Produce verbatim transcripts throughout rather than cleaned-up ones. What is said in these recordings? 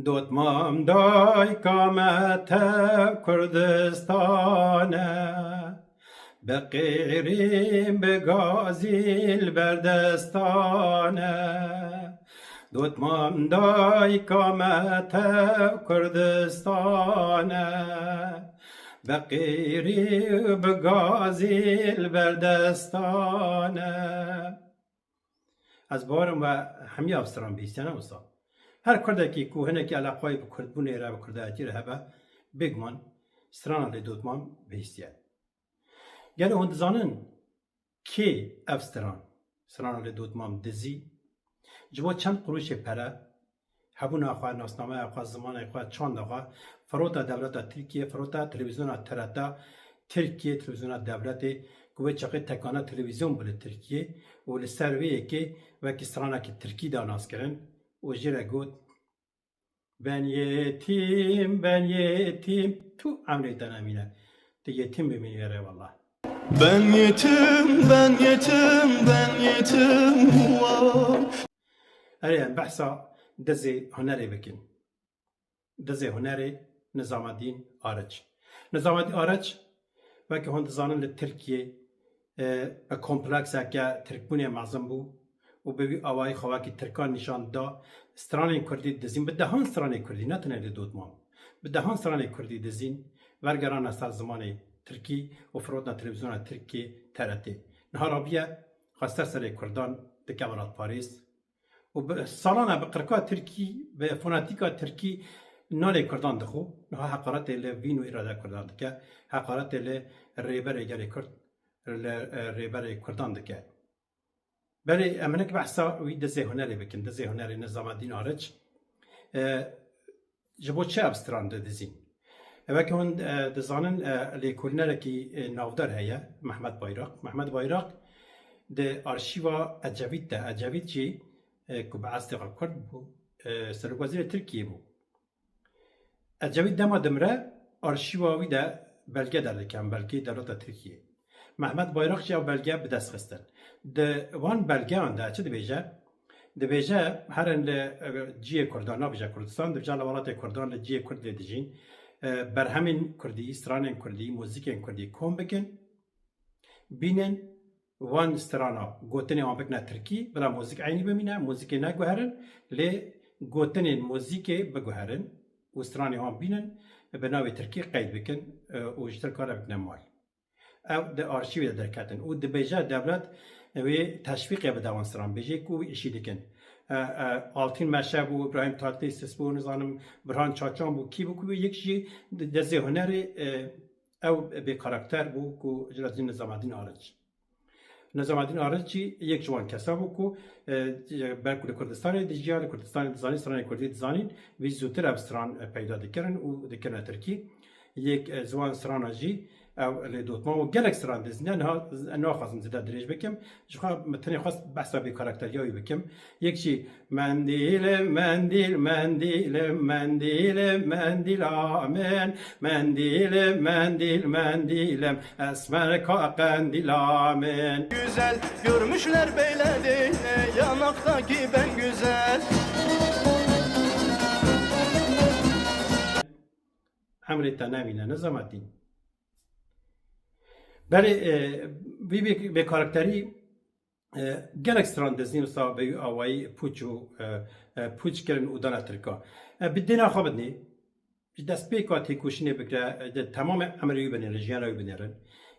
Dotmam dayka me tev Kurdistan e, bi qîrîn bi gazî li ber destan e. Dotmam dayka me tev Kurdistan e, bi qîrî bi gazî li ber destan e. Ez bawerim we hemiya ev stran bihîstiye, ne wisa? Her Kurdekî ku hinekî eleqayê bi Kurdbûnê re, bi Kurdayetî re hebe, bêguman strana Lê Dotmam bihîstiye. Gelo hûn dizanin kê ev stran, strana Lê Dotmam dizî, ji bo çend qurûşê pere, hebûna xwe, nasnameya xwe, zimanê xwe, çanda xwe, firota dewleta Tirkiyê, firota televîzyona T R T, Tirkiye, televîzyona dewletê, ku wê çaxê tekane televîzyon bû li Tirkiyê û li ser vê yekê wekî stranekî tirkî da naskirin û jê re got, "Ben yetîm, ben yetîm, tu emrê te nemîne. Tu yetîm bimînî erê wallah." Ben yetim, ben yetim, ben yetim, vay. Erê, em behsa dizê hunerê bikin. Dizê hunerê Nizameddîn Ariç. Nizameddîn Ariç, weke hûn dizanin, li Tirkiyê, e, bi komplekseke tirkbûnê mezin bû û bi wî awayî xwe wekî tirkan nîşan da. Stranên kurdî dizîn, bi dehan stranê kurdî, ne tenê Lê Dotmam, bi dehan stranê kurdî dizîn, wergerana ser zimanê tirkî û firotna televîzyona Tirkiyê T R T. Niha rabiye xwe ser serê kurdan dike welatparêz. Û bi, salan e bi qirka tirkî, bi fonetîka tirkî nalê kurdan dixwe. Niha heqaretê li vîn û îrade kurdan dike. Heqaretê li rêberê gelê kurd, li, e, rêberê kurdan dike. Belê em hinek behsa wî dizê hunerê bikin, dizê hunerê Nizameddîn Ariç. E, ji bo çi ev stran di dizîn? Weke hûn, e, dizanin, e, lêkolînerekî, e, navdar heye, Mehmet Bayrak. Mehmet Bayrak di arşîva Ecevît de, Ecevît jî, e, ku bi eslê xwe kurd bû, e, serokwezîrê Tirkiyê bû. Ecevît dema dimire, arşîva wî de belge derdikeve, belgeyê dewleta Tirkiyê. Mehmet Bayrak jî ew belge bi dest xistin. Di wan belgeyan de çi dibêje? Dibêje, herin li, e, cihê Kurdan, nabêje Kurdistan, dibêje li welatê Kurdan, li cihê Kurd lê dijîn, e, berhemên Kurdî, stranên Kurdî, muzîkên Kurdî kom bikin, bînin, wan strana gotinê wan bikine tirkî, bila muzîk eynî bimîne, muzîkê neguherin, lê gotinên muzîkê biguherin û stranê wan bînin, bi navê tirkî qeyd bikin, e, û ji Tirkan re bikine mal. Ev di arşîvê de derketin û dibêje dewlet wê teşvîqê bide wan stran, bêje ku wî îşî dikin. E, e, Altîn Meşe bû, Îbrahîm Tatlîses bû, nizanim Birhan Çaçan bû, kî bû ku yek jî di dizê hunerê, e, ew bê karakter bû ku ji re dibêjin Nizameddîn Ariç. Nizameddîn Ariç jî yek ji wan kesa bû ku, e, ber ku li Kurdistanê dijiya, li Kurdistanê dizanî, stranê kurdî dizanîn, wî zûtir ev stran, e, peyda dikirin û dikirine tirkî. Yek, e, ziwan strana jî ew Lê Dotmam û gelek stran dizîne. Niha z-, naxwazim zêde dirêj bikim. Ji xwe min tenê xwest behsa bê karakteriya wî bikim. Yek jî mendîlim, mendîl, mendîlim, mendîlim, mendîla min. Mendîlim, mendîl, mendîlim, esmer ka qendîla min. Güzel görmüşler böyle değil, yanaktaki ben güzel. Emrê te nemîne, Nizameddîn. Belê, e, vî bê, bê karakterî, e, gelek stran dizîn wisa bi wî awayî pûç û, e, e, pûç kirin û dane tirka. E, bi dêna xwe bidinê, ji destpêka têkoşînê bigre, e, di temamê emrê wî binêrin, jiyana wî binêrin.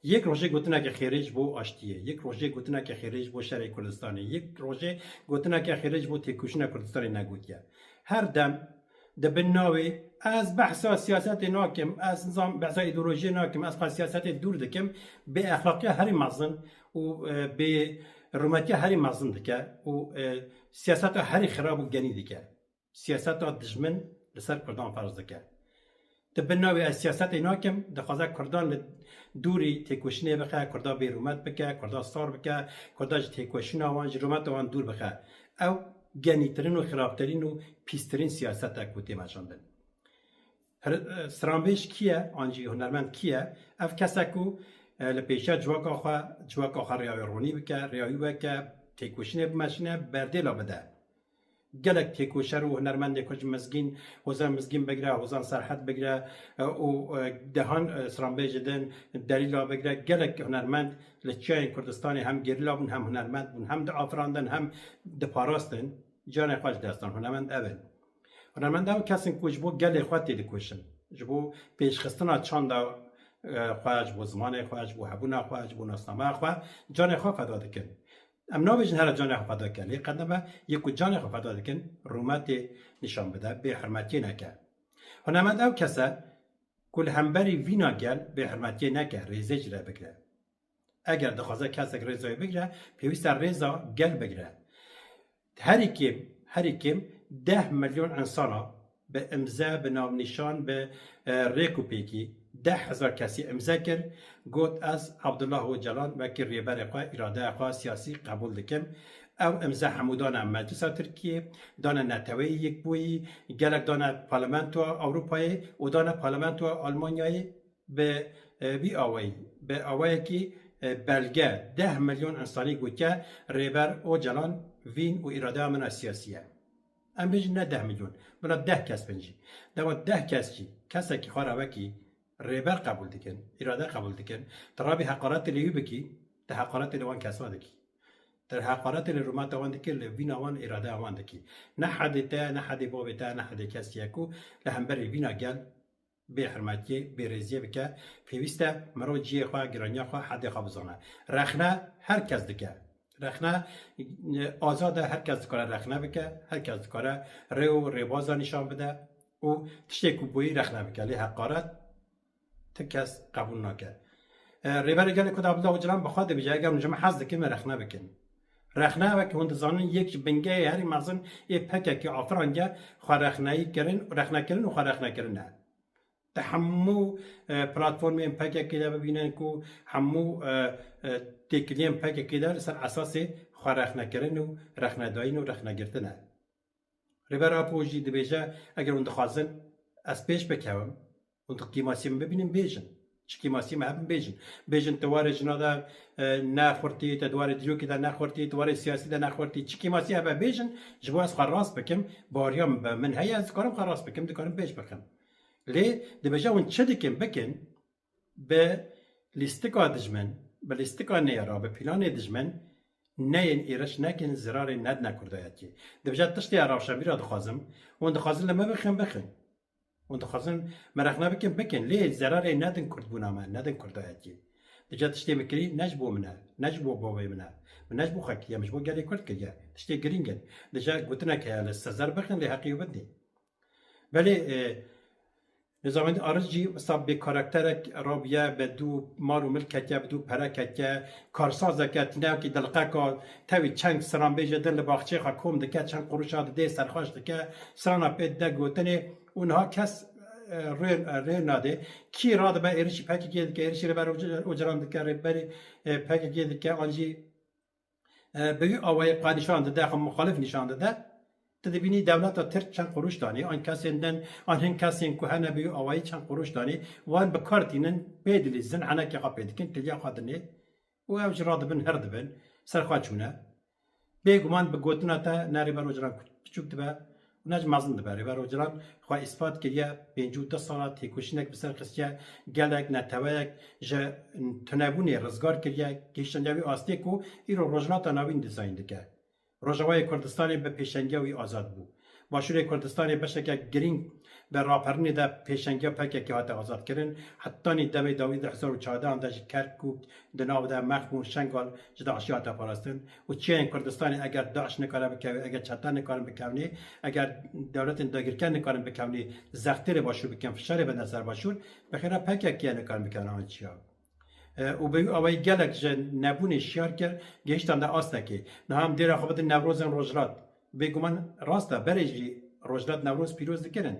Yek rojê gotineke xêrê ji bo aştiyê, yek rojê gotineke xêrê ji bo şerê Kurdistanê, yek rojê gotineke xêrê ji bo têkoşîna Kurdistanê negotiye. Her dem di bin navê, ez behsa siyasetê nakim, ez nizam behsa îdeolojiyê nakim, ez xwe siyasetê dûr dikim, bêexlaqiya herî mezin û, e, bê rûmetiya herî mezin dike û, e, siyaseta herî xirab û genî dike. Siyaseta dijmin li ser Kurdan ferz dike. Di bin navê ez siyasetê nakim, dixwaze Kurdan li dûrî têkoşînê bixe, Kurda bêrûmet bike, Kurda sar bike, Kurda ji têkoşîna wan, ji rûmeta wan dûr bixe. Ew genîtirîn û xirabtirîn û pîstirîn siyaset e ku tê meşandin. Her-, e, stranbêj kî ye, an jî hunermend kî ye? Ev kes e ku, e, li pêşiya civaka xwe, civaka xwe rêya wê ronî bike, rêya wî weke, têkoşînê bimeşîne, berdêla bide. Gelek têkoşer û hunermendê ku ji Mizgîn, Hozan Mizgîn bigire, Hozan Serhed bigire, e, û, e, dehan, e, stranbêjê din, Delîla bigire, gelek hunermend li çiyayên Kurdistanê hem gerîla bûn, hem hunermend bûn, hem diafirandin, hem diparastin. Canê xwe ji dest dan. Hunermend ev in. Hunermend ew kes in ku ji bo gelê xwe têdikoşin. Ji bo pêşxistina çanda, e, xwe, ji bo zimanê xwe, ji bo hebûna xwe, ji bo nasnameya xwe, canê xwe feda dikin. Em nabêjin here canê xwe feda dike, lê qede me yê ku canê xwe feda dikin, rûmetê nîşan bide, bêhurmetiyê neke. Hunermend ew kes e ku li hemberî vîna gel bêhurmetiyê neke, rêzê ji re bigire. Eger dixwaze kesek rêza wê bigire, pêwîst e rêza gel bigire. Herî kêm, herî kêm deh milyon insana bi imze, bi navnîşan, bi, e, rêk û pêkî deh hezar kesî imze kir, got, "Ez Abdullah Ocalan wekî rêberê xwe, îradeya xwe siyasî qebûl dikim." Ew imze hemû dane Meclisa Tirkiyê, dane Neteweyê Yekbûyî, gelek dane Parlamentoya Ewropayê û dane Parlamentoya Almanyayê. Bi, e, vî awayî, bi awayekî, e, belge, deh milyon insanî gotiye, Rêber Ocalan vîn û îradeya min a siyasî ye. Em bêjin ne deh milyon, bila deh kes bin jî. Dema deh kes jî, kesekî xwe re wekî rêber qebûl dikin, îrade qebûl dikin, tu rabî heqaretê li wî bikî, tu heqaretê li wan kesa dikî. Tu heqaretê li rûmeta wan dikî, li vîna wan, îradeya wan dikî. Ne hedê te, ne hedê bavê te, ne hedê kesî ye ku li hemberî vîna gel bêhurmetiyê, bêrêziyê bike, pêwîst e mirov cihê xwe, giraniya xwe, hedê xwe bizane. Rexne her kes dike. Rexne, e, azad e, her kes dikare rexne bike, her kes dikare rê û rêbaza nîşan bide û tiştê ku bûyî rexne bike. Lê heqaret ti kes qebûl nake. E, Rêberê Gelê Kurd Abdullah Ocalan bi xwe dibêje, eger hûn ji min hez dikin, me rexne bikin. Rexne, wek hûn dizanin, yek ji bingehê herî mezin ê P K K afirandiye xwerexneyî kirin, rexnekirin û xwerexnekirin e. Di hemû, e, platformên P K K de bibînin ku hemû, e, e, têkiliyên P K K de li ser esasê xwe rexnekirin û rexnedayîn û rexnegirtin e. Rêber Apo jî dibêje, eger hûn dixwazin ez pêş bikevim, hûn di kêmasiyê min bibînin bêjin. Çi kêmasiyê me hebin bêjin. Bêjin tu warê jina de, e, nexurtî, tu di warê dîrokê de nexurtî, tu warê siyasî de nexurtî. Çi kêmasiyê hebe bêjin, ji bo ez xwe rast bikim, bariya min be min heye, ez dikarim xwe rast bikim, dikarim pêş bixim. Lê dibêje hûn çi dikin bikin, bi lîstika dijmin, bi lîstika nêra, bi planê dijmin neyên êriş nekin, zirarê nedine Kurdayetiyê. Dibêje tiştê ez rewşenbîra dixwazim, hûn dixwazin li me bixin, bixin. Hûn dixwazin me rexne bikin, bikin. Lê zerarê nedin Kurdbûna me, nedin Kurdayetiyê. Dibêje tiştê min kirî ne ji bo min e, ne ji bo bavê min e. Min ne ji bo xwe kiriye, min ji bo gelê Kurd kiriye. Tiştê girîng in. Dibêje gotinek heye, li sezer bixin, lê heqê wî bidin. Belê, e, Nizamendî Aric jî wisa bê karakterek rabiye, bi dû mal û milk ketiye, bi dû pere ketiye, karsazeke, tinevkî dilqeka, tevî çend stranbêjê din li baxçeyê xwe kom dike, çend quruşa didê, serxweş dike, strana pê dide gotinê û niha kes, e, rê, rê nade. Kî radibe êrişî P K K dike, êrişî Rêber Oca-, Ocalan dike, rêberî, e, P K K dike, an jî e, bi wî awayî xwe nîşan dide, xwe muxalif nîşan dide. Tu dibînî dewleta Tirk çend quruş danî, an kesên din, an hin kesên ku hene bi wî awayî çend quruş danî, wan bi kar tînin, pê dilîzin, henekê xwe pê dikin, tiliya xwe dinê û ew jî radibin, her dibin, ser xwe çûne. Bêguman bi gotina te ne Rêber Ocalan piçûk dibe, û ne jî mezin dibe. Rêber Ocalan xwe îspat kiriye, pêncî û du sala têkoşînek bi ser xistiye, gelek neteweyek ji tunebûnê rizgar kiriye, gihiştandiye wî astê ku îro Rojhilata Navîn dîzayn dike. Rojavayê Kurdistanê bi pêşengiya wî azad bû. Başûrê Kurdistanê beşeke girîng bi raperanê de pêşengiya P K K hate azadkirin. Hetanî demê dawî di hezar û çardehan de ji Kerkûk, di nav de Mexmûr, Şengal ji DAIŞê hate parastin. Û çiyayên Kurdistanê eger DAIŞ nikare bikeve, eger çete nikarin bikevnê, eger dewletên dagirker nikarin bikevnê, zextê li başûr bikin, fişarê bidin ser başûr, bi xêra P K K nikarin bikevin an çiya. E, û bi wî awayî gelek ji nebûnê şiyar kir, gihiştande astekê. Niha em dêra xwe bidin Newrozên Rojhilat. Bêguman rast e, berê jî Rojhilat Newroz pîroz dikirin.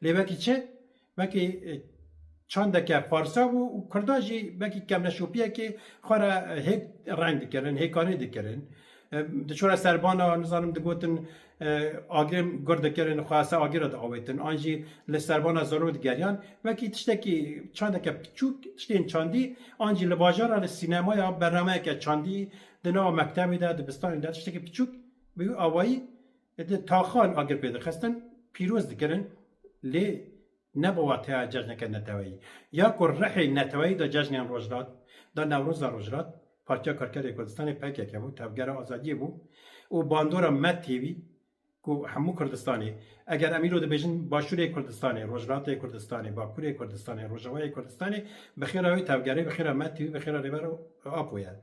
Lê wekî çi? Wekî, e, çandeke farsa bû û Kurda jî wekî kemleşopiyekê xwe re, e, hêk reng dikirin, hêkanî dikirin. E, diçûne serbana, nizanim digotin, e, agirê gur dikirin, xwe ser agir re diawêtin. An jî li serbana zoro digeriyan. Wekî tiştekî çandeke piçûk, tiştên çandî, an jî li bajara, li sînemaya, bernameyeke çandî, di nava mektebê de, dibistanê de, tiştekî piçûk bi wî awayî Êdî taxan agir pê dixistin, pîroz dikirin, lê ne bi wateya cejneke neteweyî. Ya ku rihê neteweyî da cejnên Rojhilat, da Newroza Rojhilat, Partiya Karkerê Kurdistanê P K K bû, Tevgera Azadiyê bû û bandora Med T V ku hemû Kurdistanê, eger em îro dibêjin Başûrê Kurdistanê, Rojhilatê Kurdistanê, Bakurê Kurdistanê, Rojavayê Kurdistanê, bi xêra wê tevgerê, bi xêra Med T V, bi xêra Rêber Apo ye.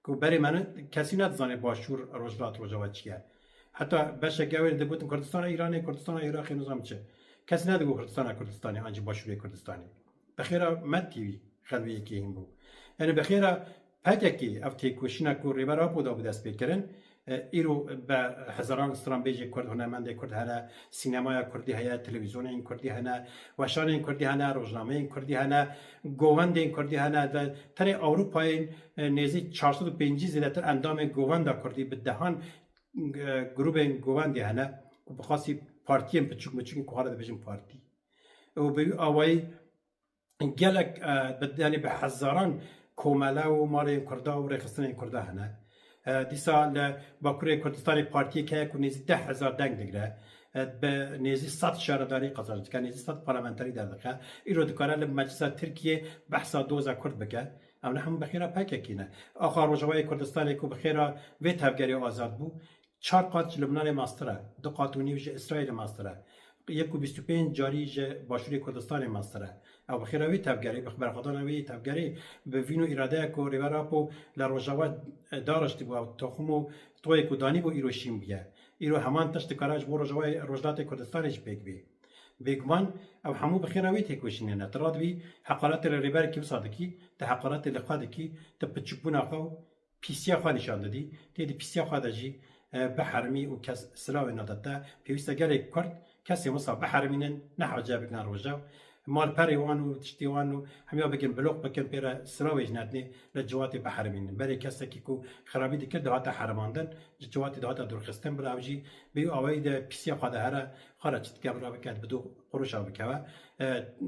Ku berê me ne, kesî nedizanê Başûr, Rojhilat, Rojava çi ye. Heta beşek ew ê digotin Kurdistana Îranê, Kurdistana Iraqê, nizam çi. Kesî nedigot Kurdistana Kurdistanê, an jî Başûrê Kurdistanê. Bi xêra Med T V xelwê yekê hîn bû. Yanî bi xêra P K K ev têkoşîna ku Rêber Apo da bi dest pê kirin, e, îro bi hezaran stranbêjê Kurd, hunermendê Kurd hene, sînemaya Kurdî heye, televîzyonên Kurdî hene, weşanên Kurdî hene, rojnameyên Kurdî hene, govendên Kurdî hene. De tenê Ewropayên, e, nêzî çar sed û pêncî zêdetir endamên govenda Kurdî bi dehan, e, grûbên govendê hene ku bi xasî partiyên piçûk miçûk ku hala dibêjin partî. Û bi wî awayî gelek, e, bi, yanî bi hezaran komele û malên Kurda û rêxistinên Kurda hene. E, dîsa li Bakurê Kurdistanê partiyek heye ku nêzî deh hezar deng digre. E, bi nêzî sed şaredarî qezenc dike, nêzî sed parlamenterî derdixe. Îro dikare li Meclisa Tirkiyê behsa doza Kurd bike. Ew ne hemû bi xêra P K K ne. Axa Rojavayê Kurdistanê ku bi xêra vê tevgerê azad bû, çar qat ji Lubnanê mastir e, du qat û nîv ji Îsraîlê mastir e, yek û bîst û pênc carî ji Başûrê Kurdistanê mastir e. Ew bi xêra wî tevgerê, bi berxwedana wî tevgerê, bi vîn û îradeya ku Rêber Apo li Rojava, e, daraştibû, ew toxim û toyê ku danîbû îro şîn bûye. Îro heman tişt dikare ji bo Rojavayê, Rojhilatê Kurdistanê jî pêk bê. Bêguman ew hemû bi xêra wê têkoşînê ne. Tu radibî heqaretê li rêberekî wisa dikî, tu heqaretê li xwe dikî, tu piçûkbûna xwe û pîsiya xwe nîşan didî. Tê di pîsiya xwe de jî, e, biherimî û kes silavê nade te. Pêwîst e gelek Kurd kesên wisa biherimînin, nehaciya bikin roja. Malperê wan û tiştê wan û hemiya bikin, bloq bikin, pê re silavê jî nedinê, li ciwatê biherimînin. Berê kesekî ku xirabî dikir dihate herimandin, ji ciwatê dihate dûrxistin, bila ew jî bi wî awayî de pîsiya xwe de here, xwe re çi dike bila bike, bi dû quruşa bikeve. E,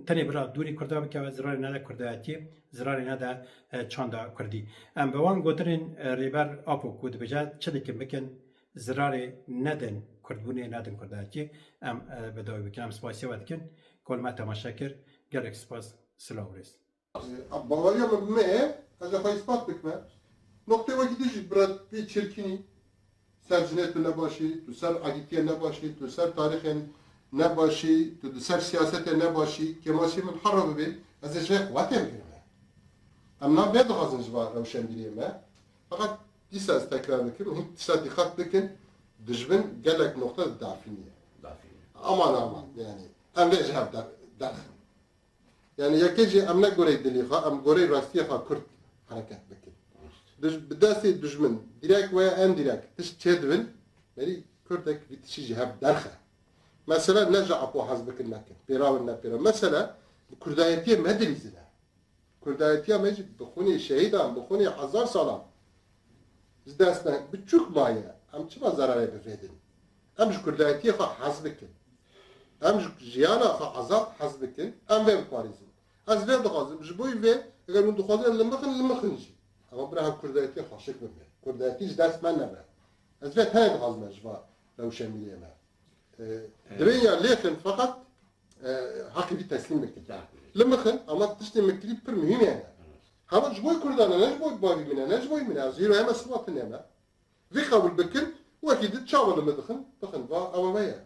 tenê bila dûrî Kurda bikeve, zirarê nede Kurdayetiyê, zirarê nede, e, çanda Kurdî. Em bi wan gotinên, e, Rêber Apo ku dibêje, çi dikin bikin, zirarê nedin Kurdbûnê, nedin Kurdayetiyê. Em, e, bi dawî bikin. Em spasiya we dikin. Ku li me temaşe kir. Gelek spas. Silav û rêz. Baweriya min bi me ye, ez ê xwe îspat bikime. Noqtê wekî din jî bira wî çirkînî, ser jinê tu nebaşî, tu ser agîtiyê nebaşî, tu ser tarîxên nebaşî, tu di ser siyasetê nebaşî, kêmasî min herre bibê, ez ê ji vê qewetê bigirime. Em na vê dixwazin ji van rewşenbîriyê me. Feqet dîsa ez tekrar dikim, hîn dîsa dîqet bikin, dijmin gelek noqte didafîniye. Dafîniye. Aman aman, yanî em vê ji hev der-, derxin. Yanî yekê jî em ne goreyê dilê xwe, em goreyê rastiyê xwe Kurd hereket bikin. Dij-, bi destê dijmin, direkt veya endirekt, tişt çêdibin, berî Kurdek vî tiştî ji hev derxe. Mesele ne ji Apo hez bikin nekin, pêra bin ne pêra. Mesele bi Kurdayetiyê me dilîzine. Kurdayetiya me jî bi xûnê şehîdan, bi xûnê hezar salan ji dest ne, biçûk maye. Em çima zerarê bi vê din? Em ji Kurdayetiyê xwe hez bikin. Em ji jiyana xwe azad hez bikin. Em vê biparêzin. Ez vê dixwazim. Ji bo vê, eger hûn dixwazin limixin, limixin jî. Ama bira hev Kurdayetiyê xweşik bibe. Kurdayetî ji dest me nebe. Ez vê tenê dixwazim ji va rewşenbîriyê me. E, Evet. Divê ya lêxin feqet, e, heqî vî teslîm bikin. Li min xin, ama tiştê min kirî pir muhîm e. Hema ji bo Kurdan e, ne ji bo bavî min e, ne ji bo min e. Ez hîro heme siba tune me. Vî qebûl bikin, wekî di çawa li min dixin, bixin, va ew me ye.